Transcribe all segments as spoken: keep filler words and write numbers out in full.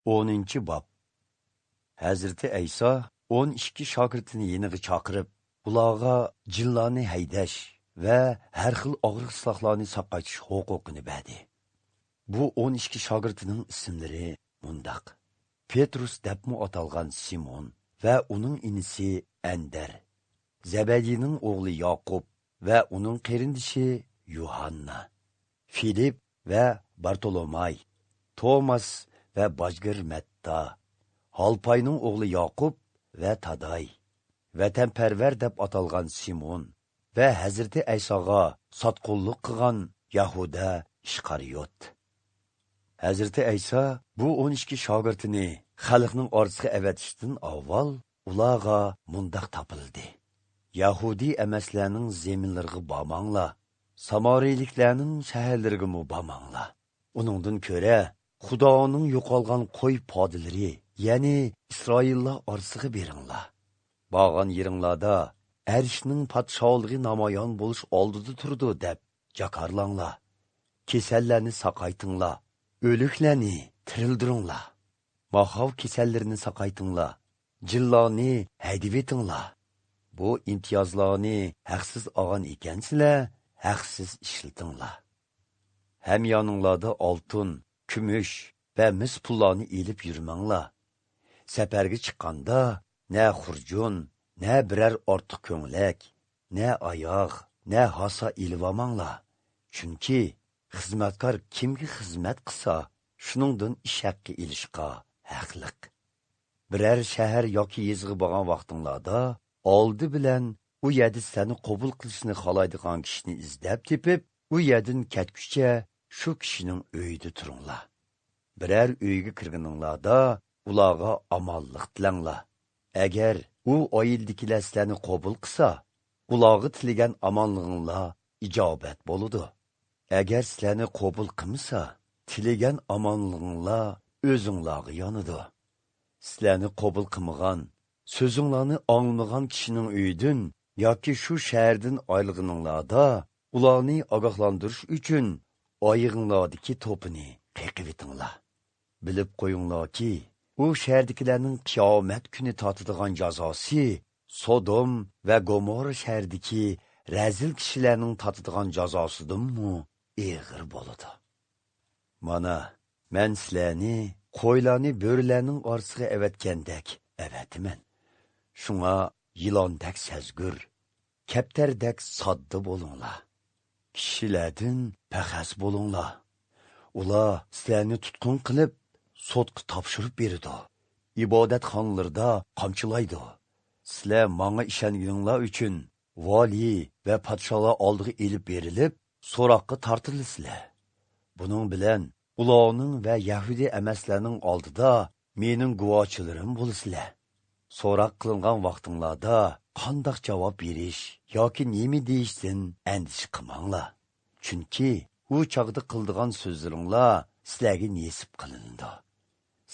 ئونىنچى باب. ھەزرىتى ئەيسا ئون ئىككى شاگىرتىنى يېنىغا چاقىرىپ، ئۇلارغا جىنلارنى ھەيدەش ۋە ھەر خىل ئاغرىق-سىقاقلارنى ساقايتىش ھوقۇقىنى بەردى. بۇ ئون ئىككى شاگىرتىنىڭ ئىسىملىرى مۇنداق: پېترۇس دەپمۇ ئاتالغان سىمون ۋە ئۇنىڭ ئىنىسى ئەندەر، زەبەدىنىڭ ئوغلى ياقۇپ ۋە ئۇنىڭ قېرىندىشى يۇھاننا، فىلىپ ۋە بارتولوماي، توماس ۋە باجگىر مەتتا، ھالپاينىڭ ئوغلى ياقۇپ ۋە تاداي، ۋەتەنپەرۋەر دەپ ئاتالغان سىمون ۋە ھەزرىتى ئەيساغا ساتقۇنلۇق قىلغان يەھۇدە ئىشقارىيوت. ھەزرىتى ئەيسا بۇ ئون ئىككى شاگىرتىنى خەلقنىڭ ئارىسىغا ئەۋەتىشتىن ئاۋۋال ئۇلارغا مۇنداق تاپىلدى: يەھۇدىي ئەمەسلەرنىڭ زېمىنلىرىغا بارماڭلار، سامارىيلىكلەرنىڭ شەھەرلىرىگىمۇ بارماڭلار. ئۇنىڭدىن كۆرە، خۇدانىڭ يوقالغان قوي پادىلىرى، يەنى ئىسرائىللار ئارىسىغا بېرىڭلار. بارغان يېرىڭلاردا، ئەرشنىڭ پادىشاھلىقى نامايان بولۇش ئالدىدا تۇرىدۇ دەپ جاكارلاڭلار. كېسەللەرنى ساقايتىڭلار، ئۆلۈكلەرنى تىرىلدۈرۈڭلار. ماخاۋ كېسەللىرىنى ساقايتىڭلار، جىنلارنى ھەيدىۋېتىڭلار. بۇ ئىمتىيازلارنى ھەقسىز ئالغان ئىكەنسىلەر، ھەقسىز ئىشلىتىڭلار. ھەميانىڭلاردا ئالتۇن، كۈمۈش ۋە مىس پۇللارنى ئېلىپ يۈرمەڭلار. سەپەرگە چىققاندا نە خۇرجۇن، نە بىرەر ئارتۇق كۆڭلەك، نە ئاياغ، نە ھاسا ئېلىۋالماڭلار. چۈنكى خىزمەتكار كىمگە خىزمەت قىلسا، شۇنىڭدىن ئىش ھەققى ئېلىشقا ھەقلىق. بىرەر شەھەر ياكى يېزىغا بارغان ۋاقتىڭلاردا، ئالدى بىلەن ئۇ يەردە سىلەرنى قوبۇل قىلىشنى خالايدىغان كىشىنى ئىزدەپ تېپىپ، ئۇ يەردىن كەتكۈچە شۇ كىشىنىڭ ئۆيىدە تۇرۇڭلار. بىرەر ئۆيگە كىرگىنىڭلاردا، ئۇلارغا ئامانلىق تىلەڭلار. ئەگەر ئۇ ئائىلىدىكىلەر سىلەرنى قوبۇل قىلسا، ئۇلارغا تىلىگەن ئامانلىقىڭلار ئىجابەت بولىدۇ. ئەگەر سىلەرنى قوبۇل قىلمىسا، تىلىگەن ئامانلىقىڭلار ئۆزۈڭلارغا يانىدۇ. سىلەرنى قوبۇل قىلمىغان، سۆزۈڭلارنى ئاڭلىمىغان كىشىنىڭ ئۆيىدىن ياكى شۇ شەھەردىن ئايرىلغىنىڭلاردا، ئۇلارنى ئاگاھلاندۇرۇش ئۈچۈن ئايىغىڭلاردىكى توپىنى قېقىۋېتىڭلار. بىلىپ قويۇڭلاركى، ئۇ شەھەردىكىلەرنىڭ قىيامەت كۈنى تارتىدىغان جازاسى سودوم ۋە گومورا شەھىرىدىكى رەزىل كىشىلەرنىڭ تارتىدىغان جازاسىدىنمۇ ئېغىر بولىدۇ. مانا، مەن سىلەرنى قويلارنى بۆرىلەرنىڭ ئارىسىغا ئەۋەتكەندەك ئەۋەتىمەن. شۇڭا يىلاندەك سەزگۈر، كەپتەردەك ساددا بولۇڭلار. كىشىلەردىن پەخەس بولۇڭلار. ئۇلار سىلەرنى تۇتقۇن قىلىپ، سوتقا تاپشۇرۇپ بېرىدۇ. ئىبادەتخانىلىرىدا قامچىلايدۇ. سىلەر ماڭا ئىشەنگىنىڭلار ئۈچۈن ۋالىي ۋە پادىشاھلار ئالدىغا ئېلىپ بېرىلىپ، سوراققا تارتىلىسىلەر. بۇنىڭ بىلەن ئۇلارنىڭ ۋە يەھۇدىي ئەمەسلەرنىڭ ئالدىدا مېنىڭ گۇۋاھچىلىرىم بولىسىلەر. سوراق قىلىنغان ۋاقتىڭلاردا قانداق جاۋاب بېرىش ياكى نېمە دېيىشتىن ئەندىشە قىلماڭلار. چۈنكى ئۇ چاغدا قىلىدىغان سۆزلىرىڭلار سىلەرگە نېسىپ قىلىنىدۇ.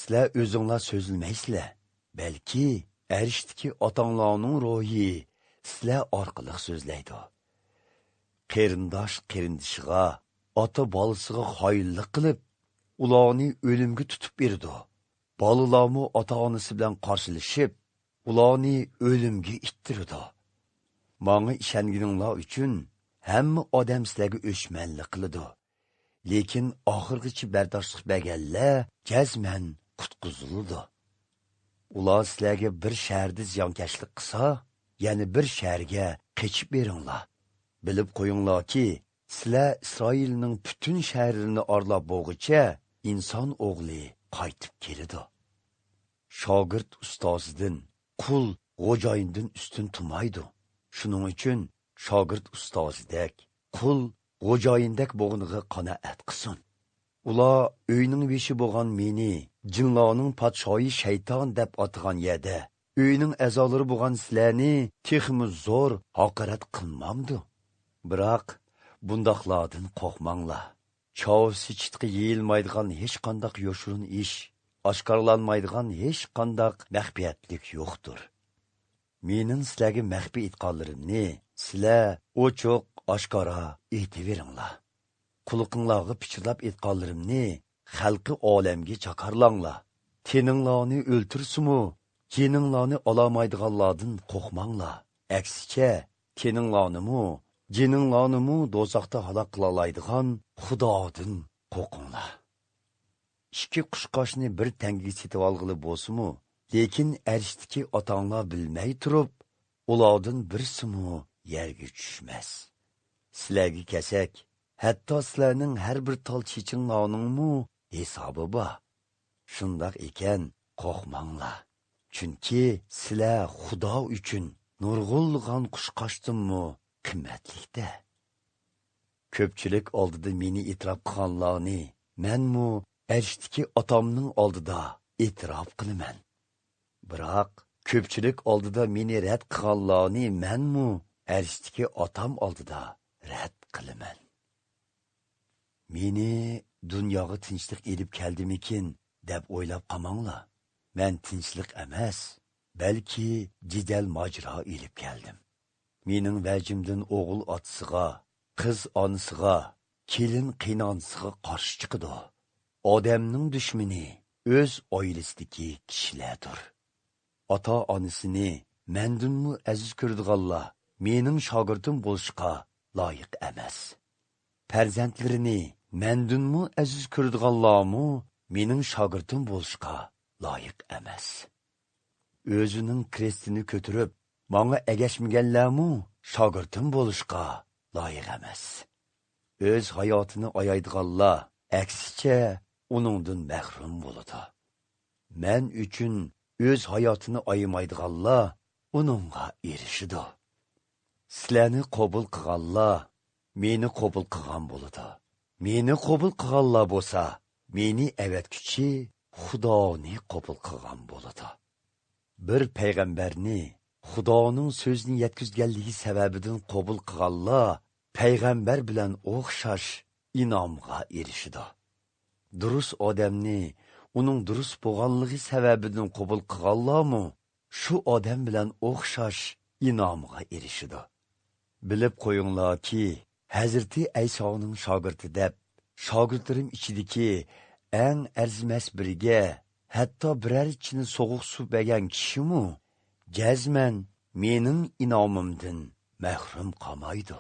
سىلەر ئۆزۈڭلار سۆزلىمەيسىلەر، بەلكى ئەرشتىكى ئاتاڭلارنىڭ روھى سىلەر ئارقىلىق سۆزلەيدۇ. قېرىنداش قېرىندىشىغا، ئاتا بالىسىغا خائىنلىق قىلىپ، ئۇلارنى ئۆلۈمگە تۇتۇپ بېرىدۇ. بالىلارمۇ ئاتا-ئانىسى بىلەن قارشىلىشىپ، ئۇلارنى ئۆلۈمگە ئىتتىرىدۇ. ماڭا ئىشەنگىنىڭلار ئۈچۈن ھەممە ئادەم سىلەرگە ئۆچمەنلىك قىلىدۇ. لېكىن ئاخىرغىچە بەرداشلىق بەرگەنلەر جەزمەن قۇتقۇزۇلىدۇ. ئۇلار سىلەرگە بىر شەھەردە زىيانكەشلىك قىلسا، يەنە بىر شەھەرگە قېچىپ بېرىڭلار. بىلىپ قويۇڭلاركى، سىلەر ئىسرائىلنىڭ پۈتۈن شەھەرلىرىنى ئارىلاپ بولغۇچە ئىنسان ئوغلى قايتىپ كېلىدۇ. شاگىرت ئۇستازىدىن، قۇل خوجايىندىن ئۈستۈن تۇرمايدۇ. شۇنىڭ ئۈچۈن شاگىرت ئۇستازىدەك، قۇل خوجايىندەك بولغىنىغا قانائەت قىلسۇن. ئۇلار ئۆينىڭ بېشى بولغان مېنى، جىنلارنىڭ پادىشاھى شەيتان دەپ ئاتىغان يەردە، ئۆينىڭ ئەزالىرى بولغان سىلەرنى تېخىمۇ زور ھاقارەت قىلمامدۇ؟ بىراق، بۇنداقلاردىن قورقماڭلار. چاۋسى چىتقا يېيىلمايدىغان ھېچقانداق يوشۇرۇن ئىش، ئاشكارىلانمايدىغان ھېچقانداق مەخپىيەتلىك يوقتۇر. مېنىڭ سىلەرگە مەخپىي ئېيتقانلىرىمنى سىلەر ئوچۇق، ئاشكارا ئېيتىۋېرىڭلار. قۇلىقىڭلارغا پىچىرلاپ ئېيتقانلىرىمنى خەلقى ئالەمگە جاكارلاڭلار. تېنىڭلارنى ئۆلتۈرسىمۇ، جېنىڭلارنى ئالامايدىغانلاردىن قورقماڭلار. ئەكسىچە، تېنىڭلارنىمۇ، جېنىڭلارنىمۇ دوزاختا ھالاك قىلالايدىغان خۇدادىن قورقۇڭلار. ئىككى قۇشقاچنى بىر تەڭگىگە سېتىۋالغىلى بولسىمۇ، لېكىن ئەرشتىكى ئاتاڭلار بىلمەي تۇرۇپ، ئۇلاردىن بىرسىمۇ يەرگە چۈشمەس. سىلەرگە كەلسەك، ھەتتا سىلەرنىڭ ھەر بىر تال چېچىڭلارنىڭمۇ ھېسابى بار. شۇنداق ئىكەن، قورقماڭلار. چۈنكى سىلەر خۇدا ئۈچۈن نۇرغۇنلىغان قۇشقاچتىنمۇ قىممەتلىكتە. كۆپچىلىك ئالدىدا مېنى ئېتىراپ قىلغانلارنى مەنمۇ ئەرشتىكى ئاتامنىڭ ئالدىدا ئېتىراپ قىلىمەن. بىراق، كۆپچىلىك ئالدىدا مېنى رەت قىلغانلارنى مەنمۇ ئەرشتىكى ئاتام ئالدىدا رەت قىلىمەن. مېنى دۇنياغا تىنچلىق ئېلىپ كەلدىمىكىن دەپ ئويلاپ قالماڭلار. مەن تىنچلىق ئەمەس، بەلكى جېدەل ماجىرا ئېلىپ كەلدىم. مېنىڭ ۋەجىمدىن ئوغۇل ئاتىسىغا، قىز ئانىسىغا، كېلىن قېينانىسىغا قارشى چىقىدۇ. ئادەمنىڭ دۈشمىنى ئۆز ئائىلىسىدىكى كىشىلەردۇر. ئاتا-ئانىسىنى مەندىنمۇ ئەزىز كۆرىدىغانلار مېنىڭ شاگىرتىم بولۇشقا لايىق ئەمەس. پەرزەنتلىرىنى مەندىنمۇ ئەزىز كۆرىدىغانلارمۇ مېنىڭ شاگىرتىم بولۇشقا لايىق ئەمەس. ئۆزىنىڭ كرېستىنى كۆتۈرۈپ، ماڭا ئەگەشمىگەنلەرمۇ شاگىرتىم بولۇشقا لايىق ئەمەس. ئۆز ھاياتىنى ئايايدىغانلار، ئەكسىچە، ئۇنىڭدىن مەھرۇم بولىدۇ. مەن ئۈچۈن ئۆز ھاياتىنى ئايىمايدىغانلار ئۇنىڭغا ئېرىشىدۇ. سىلەرنى قوبۇل قىلغانلار مېنى قوبۇل قىلغان بولىدۇ. مېنى قوبۇل قىلغانلار بولسا، مېنى ئەۋەتكۈچى خۇدانى قوبۇل قىلغان بولىدۇ. بىر پەيغەمبەرنى خۇدانىڭ سۆزىنى يەتكۈزگەنلىكى سەۋەبىدىن قوبۇل قىلغانلار پەيغەمبەر بىلەن ئوخشاش ئىنئامغا ئېرىشىدۇ. دۇرۇس ئادەمنى ئۇنىڭ دۇرۇس بولغانلىقى سەۋەبىدىن قوبۇل قىلغانلارمۇ شۇ ئادەم بىلەن ئوخشاش ئىنئامغا ئېرىشىدۇ. بىلىپ قويۇڭلاركى، ھەزرىتى ئەيسانىڭ شاگىرتى دەپ، شاگىرتلىرىم ئىچىدىكى ئەڭ ئەرزىمەس بىرىگە، ھەتتا بىرەر چىنە سوغۇق سۇ بەرگەن كىشىمۇ جەزمەن مېنىڭ ئىنئامىمدىن مەھرۇم قالمايدۇ.